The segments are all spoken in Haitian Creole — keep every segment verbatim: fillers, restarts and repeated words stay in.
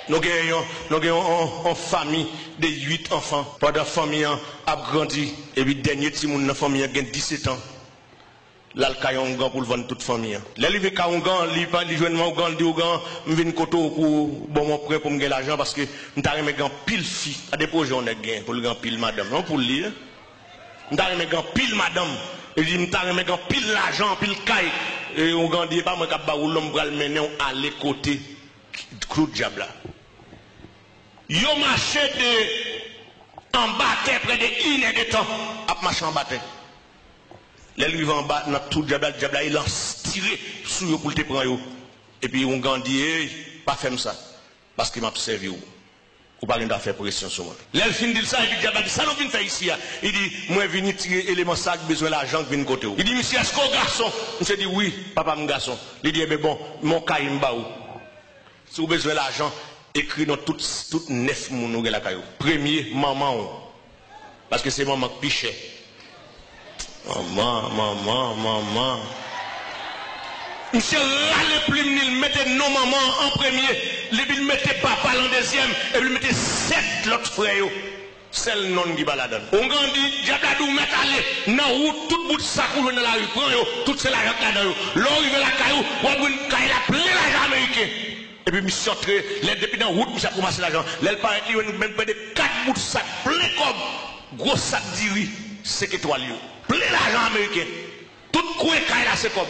Nou gen yon, nou gen yon, yon, yon fanmi de uit anfan. Pandan fanmi an ap grandi, epi dènye timoun nan fanmi an gen disèt an, l al kay yon oungan pou l vann tout fanmi an. Lè l rive kay oungan, li pa, li jwenn oungan, li di oungan, "M vin kote w pou ban m yon prè pou m gen lajan, paske m ta renmen gen anpil fi." Gade pwojè yon nèg gen pou l gen anpil madanm. Yon poul li ye. "M ta renmen gen anpil madanm." Li di, "M ta renmen gen anpil lajan, anpil kay." E oungan di, "E pa mwen k ap ba ou l non, m pral mennen w ale kote tout dyab la." Yo mache de anba tè prè de inèdtan ap mache anba tè. Lè l rive anba, nan twou dyab la, dyab la e lans tire sou yo pou l te pran yo. Epi oungan di, "Ey, pa fè m sa, paske m ap sèvi w. Ou pa gen dwa fè presyon sou mwen." Lè l fin di l sa, epi dyab la di, "Sa nou vin fè isi a?" Li di, "Mwen vin tire eleman sa k bezwen lajan k vin kote w." Li di, "Misye, èske w gason?" Misye di, "Wi, papa m gason." Li di, "Ebyen bon, men yon kaye m ba ou. Si w bezwen lajan, ekri non tout, tout nèf moun ou gen lakay ou. Premye, manman w. Paske se manman k pi chè." Manman, manman, manman. Misye rale plim li, l mete non manman an an premye, epi l mete papa l an dezyèm, epi l mete sèt lòt frè yo. Sèl non ki pa ladan l. Oungan di, dyab la di w mèt ale, nan wout, tout bout sak ou jwenn nan lari, pran yo, tout se lajan k ladan yo. Lè w rive lakay ou, w ap jwenn kay la plen lajan ameriken. Epi misye antre, lè depi nan wout, misye ap ranmase lajan. Lè l parèt, li jwenn menm prè de kat bout sak plen kòb, gwo sak diri, senk etwal yo. Plen lajan ameriken. Tout kwen kay la se kòb.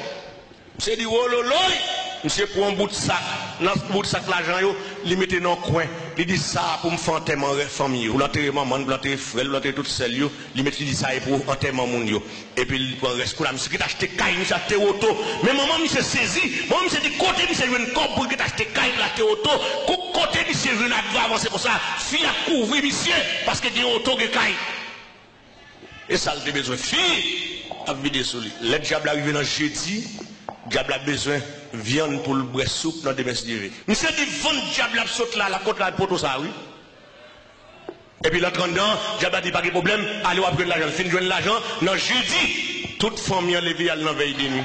Misye di, "Wololoy!" Misye pran yon bout sak. Nan bout sak lajan yo, li mete nan yon kwen. Li di, "Sa a pou m fè antèman rè fanmi yo. Pou l antere manman l, pou l antere frè l, pou l antere tout sè l yo." Li mete, li di, "Sa a e pou antèman moun yo." Epi li pran rès. Kounye a, misye gentan achte kay, misye achte oto. Men manman misye sezi. Manman misye di, kote misye jwenn kòb pou l gentan achte kay, pou l achte oto? Ko-, kote misye jwenn ap avanse konsa? Fi ap kouvri misye, paske gen oto, gen kay. E sa l te bezwen. Fi ap vide sou li. Lè dyab la rive nan jedi, dyab la bezwen vyann pou l bwè soup nan demen si Dye ve. Misye di, "Vann dyab la ap sot la, l ap kontre la poto sa a, wi." Epi l antre anndan, dyab la di, "Pa gen pwoblèm, ale w ap jwenn lajan." L fin jwenn lajan, nan jedi, tout fanmi an leve al nan vèy de nwi.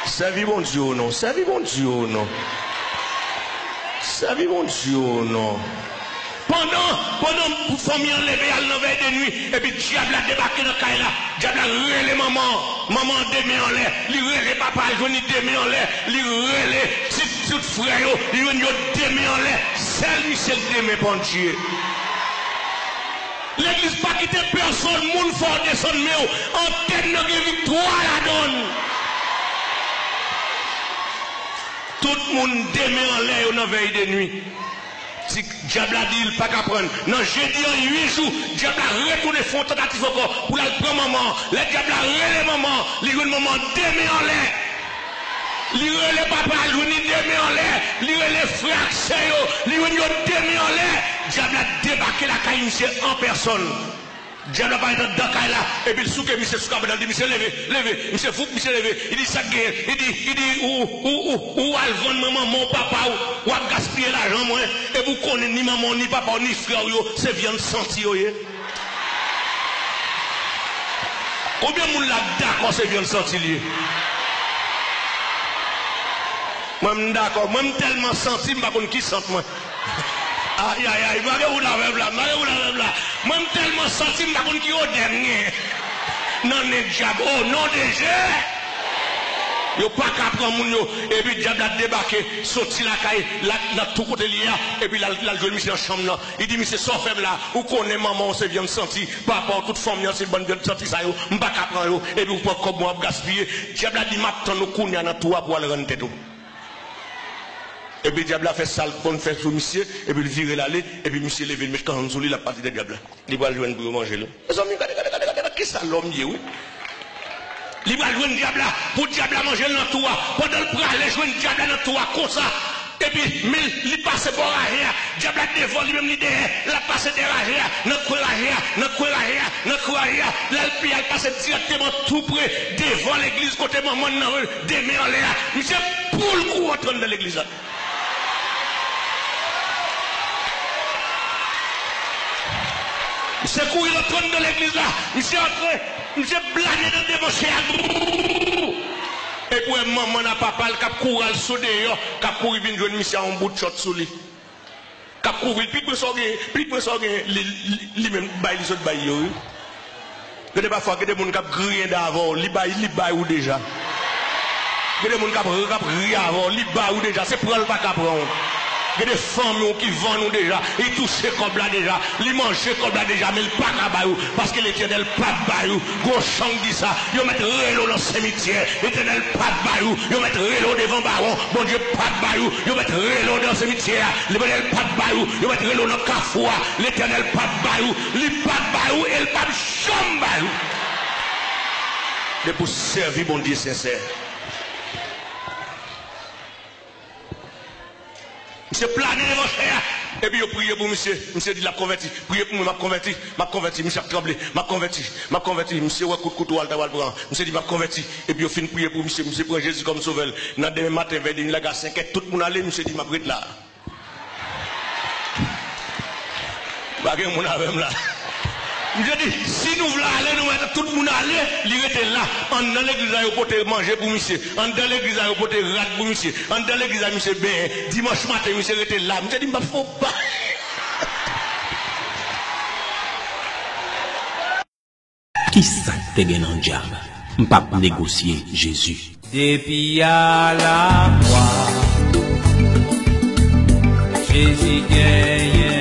Sèvi Bondye w non, sèvi Bondye w non. Sèvi Bondye w non. Pandan, pandan fanmi an leve al nan vèy de nwi, epi dyab la debake nan kay la, dyab la rele manman an, manman an de men anlè, li rele papa a, l jwenn li de men anlè, li rele ti, tout frè yo, li jwenn yo de men anlè, sèl misye k de men pandye. Legliz pa kite pèsonn moun fè w desann men w. Antèn nan gen viktwa ladan l. Tout moun de men anlè yo nan vèy de nwi. Ti dyab la di l pa ka pran. Nan jedi an, uit jou, dyab la retounen fè yon tantativ ankò pou l al pran manman an. Lè dyab la rele manman an, li jwenn manman an de men anlè. Li rele papa a, l jwenn li de men anlè. Li rele frè ak sè yo, li jwenn yo de men anlè. Dyab la debake lakay misye an pèsonn. Dyab la parèt anndan kay la, epi l souke misye sou kabann nan, li di, "Misye, leve, leve." Misye, voup, misye leve. Li di, "Sa k genyen?" Li di, li di, "Ou, ou, ou, ou al vann mwen manman w, papa w, w ap gaspiye lajan mwen, epi w konnen ni manman w, ni papa w, ni frè w yo, se vyann santi yo ye." Konbyen moun la k dakò se vyann santi l ye? Mwen, m dakò. Mwen, m tèlman santi, m pa konn ki sant mwen. Ay, ay, ay, m pa gen wout avè m la, m pa gen wout avè m la. Mwen, m tèlman santi, m pa konn ki odè m gen. Nan nen dyab, o non de Je! Yo pa ka pran moun yo. Epi dyab la debake, soti lakay la, nan tou kote li ye a, epi l al, l al jwenn misye nan chanm nan. Li di, "Misye, sa w fè m la? Ou konnen manman w se vyann santi, papa w, tout fanmi an se bann vyann santi sa yo, m pa ka pran yo, epi w pran kòb mwen w ap gaspiye." Dyab la di, "M ap tann ou kounye a nan twou a pou w al rann tèt ou." Epi dyab la fè sa l konn fè sou misye, epi l vire l ale, epi misye leve, l met kanson sou li, l ap pati de dyab la. Li pral jwenn pou yo manje l. Mezanmi, gade, gade, gade, gade, gade kisa lòm ye, wi. Li pral jwenn dyab la, pou dyab la manje l nan twou a. Pandan l prale jwenn dyab la nan twou a konsa, epi men li pase bò raje a, dyab la devan, li menm li dèyè, l ap pase dèyè raje a, nan kwen raje a, nan kwen raje a, nan kwen raje a. Lè l pi al pase dirèkteman tou pre devan legliz kote manman n nan de men anlè a. Misye poul kou antre anndan legliz la. Misye kouri rantre anndan legliz la. Misye antre. Misye blane nan devan chè a. Epi w wè manman l ak papa l k ap kouri al sou deyò, k ap kouri vin jwenn misye a yon bout chòt sou li. K ap kouvri l, pi pran sa w genyen, pi pran sa w genyen, li, li, li menm bay li sot bay yo, wi. Gen de pafwa, gen de moun k ap griyen avè w, li bay, li bay ou deja. Gen de moun k ap, k ap ri avè w, li bay ou deja, se pran l pa ka pran w. Gen de fanmi w ki vann ou deja, li touche kòb la deja, li manje kòb la deja, men l pa ka bay ou, paske Letènèl p ap bay ou. Gwo chan ki di sa, yo mèt rele w nan simityè, Letènèl p ap bay ou, yo mèt rele w devan bawon, Bondye p ap bay ou, yo mèt rele w nan simityè a, Letènèl p ap bay ou, yo mèt rele w nan kafou a, Letènèl p ap bay ou, li p ap bay ou e l p ap janm bay ou. Depi w sèvi Bondye sensè. Misye plane devan chè a. Epi yo priye pou misye. Misye di l ap konvèti. Priye pou mwen, m ap konvèti. M ap konvèti. Misye ap tranble. M ap konvèti. M ap konvèti. Misye wè kout kouto a l ta pral pran. Misye di, "M ap konvèti." Epi yo fin priye pou misye. Misye pran Jezi kòm sovè l. Nan demen maten, vè demi, lage a senk è, tout moun ale. Misye di, "M ap ret la." Pa gen moun avè m la. Misye di, "Si nou vle ale, nou mèt tout moun ale." Li rete la. Anndan legliz la, yo pote manje pou misye. Anndan legliz la, yo pote rad pou misye. Anndan legliz la, misye benyen. Dimanch maten, misye rete la. Misye di, "M p ap fè w pa." Kisa k te gen nan djab? M p ap negosye Jezi. Depi a lakwa, Jezi genyen